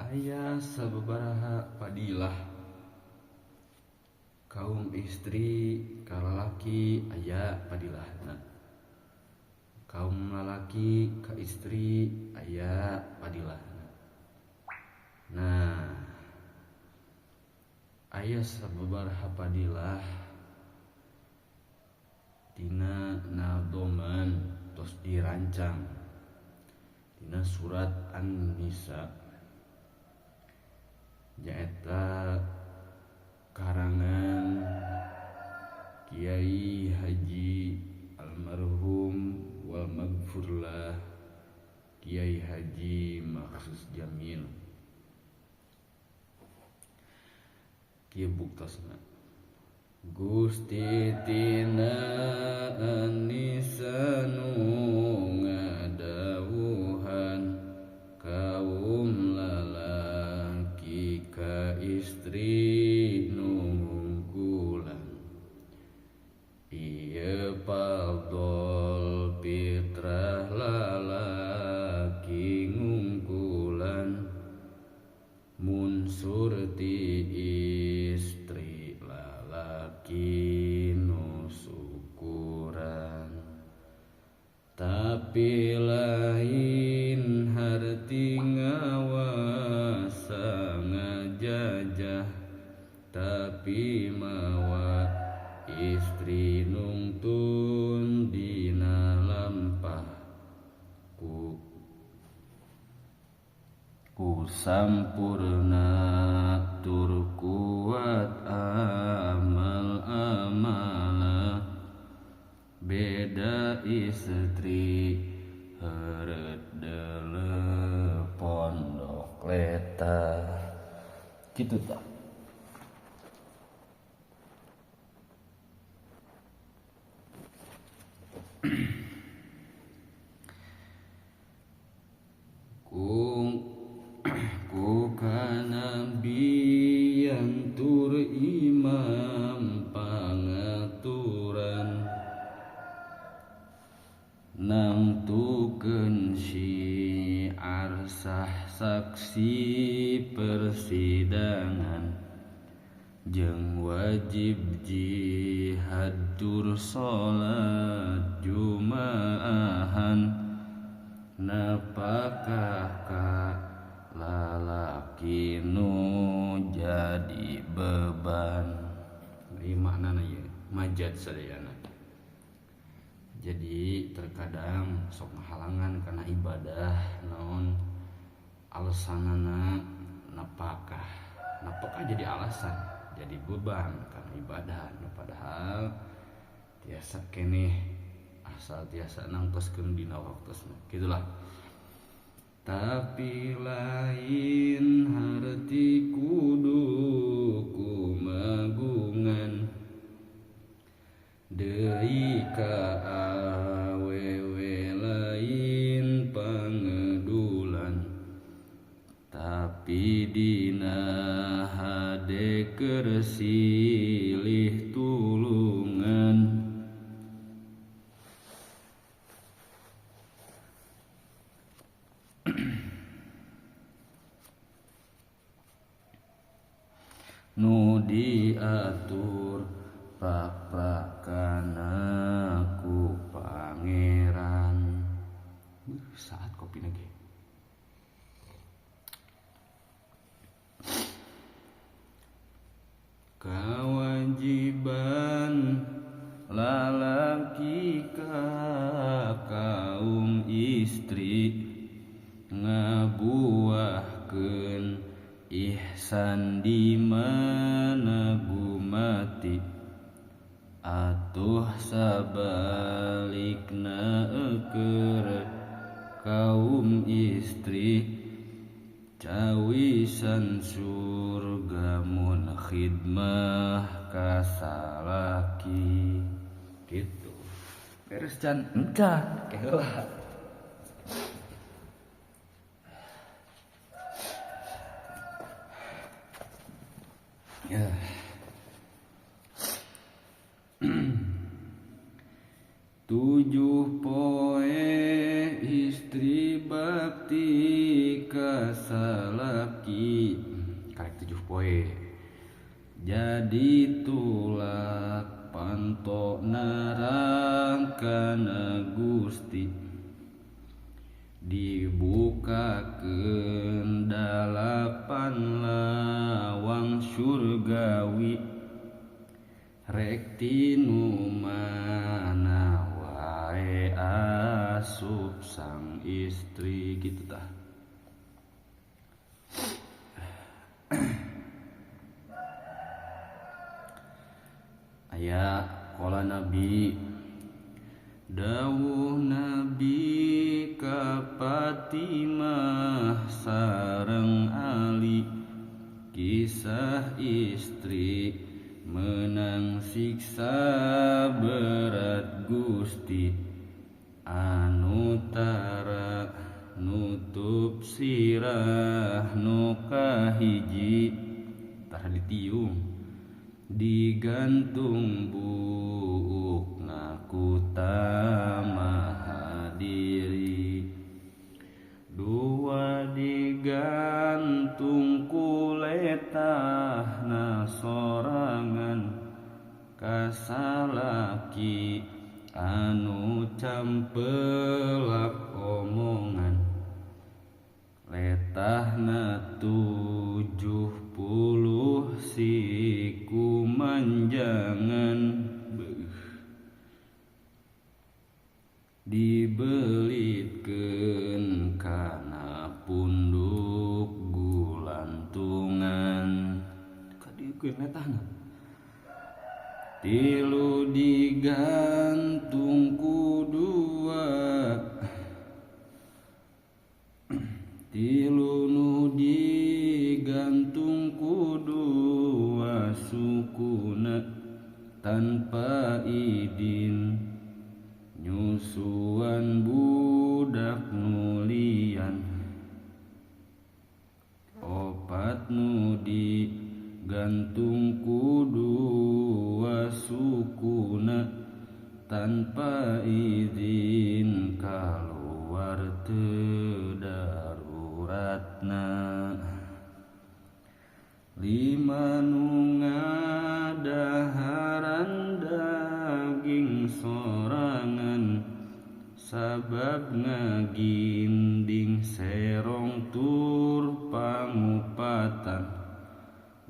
Aya sababaraha fadilah kaum istri ka lalaki aya fadilahna, kaum lalaki ka istri aya fadilahna. Nah, aya sababaraha fadilah tina nadoman tos dirancang dina surat An-Nisa, nyaeta karangan Kiai Haji almarhum wal magfurlah Kiai Haji Makhsus Jamil. Kieu buktosna: Gusti tina An-Nisa nu ngadawuhan kaum lalaki ka istri nu ngungkulan, ieu fadol fitrah lalaki ngungkulan mun surti istri lalaki nu syukuran. Tapi lain harti ngawasa ngajajah, tapi mawa istri nungtun dina lampah ku sampurna tur kuat amal amala, beda istri heureut deuleu pondok leta. Kitu tah. Ku kanabian tur imam pangaturan, nangtukeun syiar sah saksi persidangan, jeung wajib jihad tur salat jumaahan. Napakah ka lalaki nu jadi beban. Ieu maknana ieu majad sadayana. Jadi terkadang sok ngahalangan kana ibadah naon alasanana napakah. Napakah jadi alasan, jadi beban kana ibadah. Nu padahal tiasa keneh asal tiasa nangtoskeun dina waktosna. Gitulah. Tapi lain harti kudu kumagungan, deui ka awewe lain pangedulan, tapi dina hade keur silih tulungan. Nu diatur prak-prakana ku pangeran. Saat kopi lagi. Kewajiban lalaki ka kaum istri ngabuahkeun ihsan di mana gumati, atuh sabalikna keur kaum istri cawisan surga mun khidmah ka salaki. Gitu. Beres can encan keheula. Ya. 7 poe istri bakti ka salaki karek 7 poe jadi tulak panto narang kana Gusti dibukakeun 8 lawang surgawi rek tinu mana wae asup sang istri gitu tah. Aya qala Nabi dawuh Nabi ka Fatimah sareng Ali kisah istri menang siksa berat Gusti anu tara nutup sirah nu kahiji tara ditiung digantung buukna ku tamaha diri dua digantung ku letahna sorangan kasalaki anu campelak omongan letahna 70 siku manjangan dibelitkeun kana punduk gulantungan kadieukeun letahna 3 digantung ku 2 3 nu digantung ku 2 sukuna tanpa idin nyusuan budak nulian 4 nu digantung ku 2 sukuna tanpa izin kaluar teu daruratna 5 nu ngadaharan daging sorangan sabab ngaginding serong tur pangupatan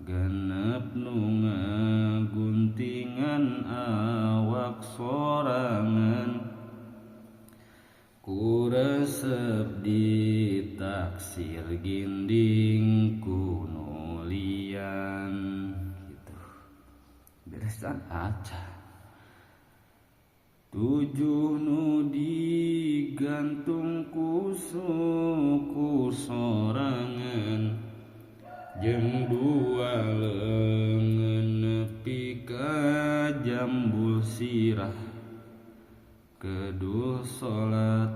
6 nu ngaguntingan awak sorangan ku resep ditaksir ginding ku nulian gitu beres aja. 7 nu digantung ku suku sorangan jeung 2 leungeun nepi ka jambul sirah kedul salat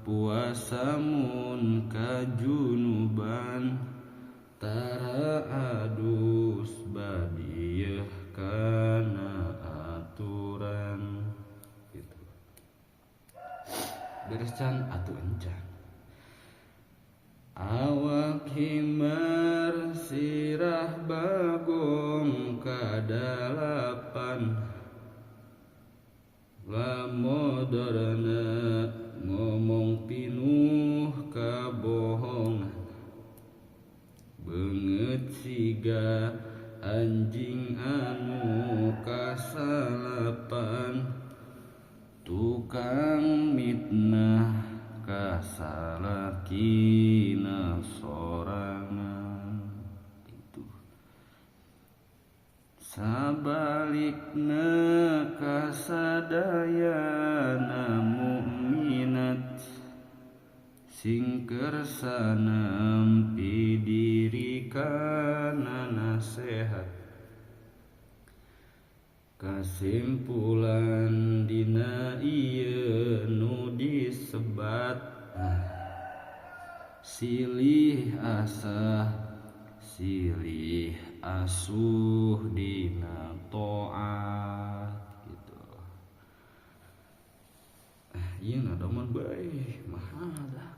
puasa mun kajunuban tara adus badieuh kana aturan gitu beres can atuh encan awak himar sirah bagong kadalapan lamodorna ngomong pinuh kabohongan beungeut siga anjing anu kasalapan tukang mitnah kasalakina sorangan itu sabalikna kasadayana mukminat sing kersa nampi diri kana nasehat kasimpulan dina ieu nu disebat silih asah silih asuh dina taat gitu. Ieu ngadoman bae mahal dah.